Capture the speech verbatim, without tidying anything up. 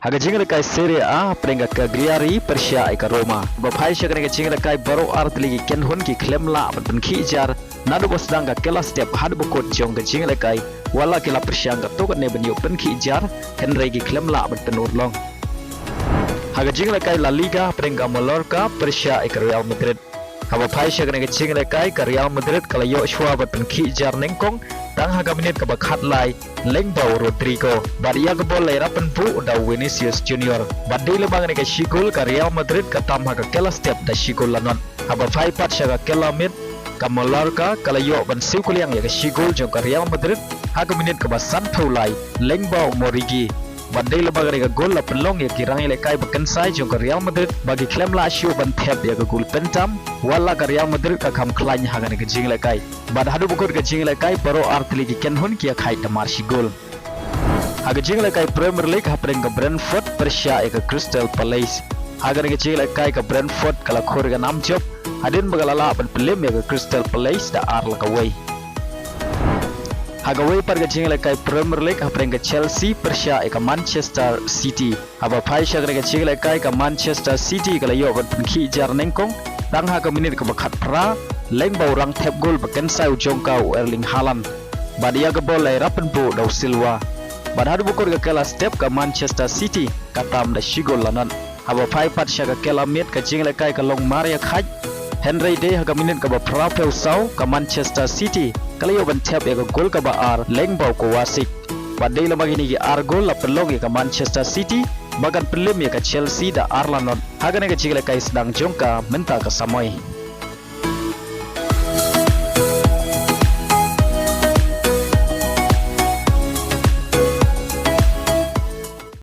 Ha ka jingïalehkai Serie A, hapdeng ka Cagliari pyrshah ïa ka Roma. Ba phai sha kane ka jingïalehkai, baroh artylli ki kynhun ki khlem lah ban pynkhih jar naduh ba sdang ka kylla step haduh ba kut jong ka jingïalehkai. Wat la ki la pyrshang katto katne ban ïoh pynkhih jar, hynrei ki khlem lah ban pynurlong. Ha ka jingïalehkai La Liga, hapdeng ka Mallorca pyrshah ïa ka Real Madrid. Haba phai sha kane ka jingïalehkai, ka Real Madrid ka la ïoh shuwa ban pynkhih jar nyngkong tang ha ka minit kaba khatlai, lyngba u Rodrygo. Bad ïa ka bol la ïarap pynbuh da u Vinicius Junior. Bad dei lem bad kane ka shi gol, ka Real Madrid ka tam ha ka kylla step da shi gol la nod. Haba phai pat sha ka kylla miet, ka Mallorca ka la ïoh ban siew kylliang ïa ka shi gol jong ka Real Madrid ha ka minit kaba sanphew lai, lyngba u Origi. Bad dei lem bad kane ka gol la pynlong ïa ki rangïalehkai ba kynsai jong ka Real Madrid ba ki khlem lah shuh ban thep ïa ka gol pyntam, wat la ka Real Madrid ka kham khlaiñ ha kane ka jingïalehkai. Bad haduh ba kut ka jingïalehkai, baroh artylli ki kynhun ki ïakhaid da mar shi gol. Ha ka jingïalehkai Premier League, hapdeng ka Brentford pyrshah ïa ka Crystal Palace. Ha kane ka jingïalehkai, ka Brentford ka la khur ïa ka nam jop hadien ba ka la lah ban pynlem ïa ka Crystal Palace da ar la kawei. Ha kawei pat ka jingïalehkai Premier League, hapdeng ka Chelsea pyrshah ïa ka Manchester City. Haba phai sha kane ka jingïalehkai, ka Manchester City ka la ïoh ban pynkhih jar nyngkong tang ha ka minit kaba khatphra, lyngba u rangthep gol ba kynsai u jong ka, u Erling Haaland. Bad ïa ka bol la ïarap pynbuh da u Silva. Bad haduh ba kut ka kylla step, ka Manchester City ka tam da shi gol la nod. Haba phai pat sha ka kylla miet, ka jingïalehkai ka long mar ïakhaid, hynrei dei ha ka minit kaba phraphew saw, ka Manchester City ka la ïoh ban thep ïa ka gol kaba ar, lyngba u Kovacic. Bad dei lem bad kine ki ar gol la pynlong ïa ka Manchester City ba kan pynlem ïa ka Chelsea da ar la nod ha kane ka jingïalehkai sdang jong ka mynta ka samoi.